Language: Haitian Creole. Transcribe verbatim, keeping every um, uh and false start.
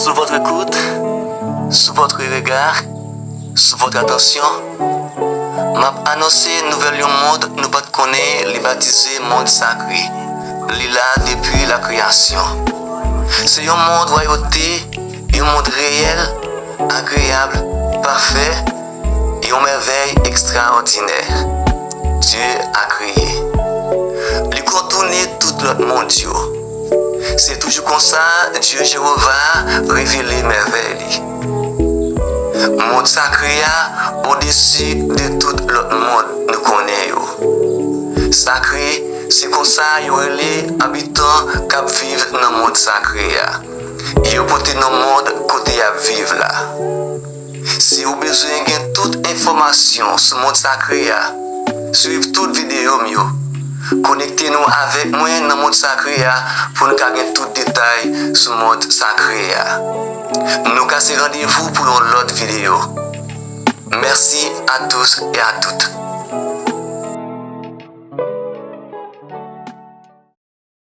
Sous votre écoute, sous votre regard, sous votre attention, m ap anonse nouvèl yon mond nou pa t konnen, li batize mond sakre. Li la depi la kreyasyon. Se yon mond wayote, yon mond reyèl, agreyab, pafè, yon mèvèy ekstraòdinè. Dye a kreye. Li kontounen tout lòt mond yo. Se toujou konsa Dye Jewova revele mèvèy li. Mond sakre a odesi de tout lòt mond nou konnen yo. Sakre, se konsa yo rele abitan k ap viv nan mond sakre a. Yo pote non mond kote y ap viv la. Si w bezwen gen tout enfòmasyon sou mond sakre a, swiv tout videyo m yo. Konekte nou avèk mwen nan mond sakre a pou n ka gen tout detay sou mond sakre a. Nou kase randevou pou yon lòt videyo. Merci à tous et à toutes.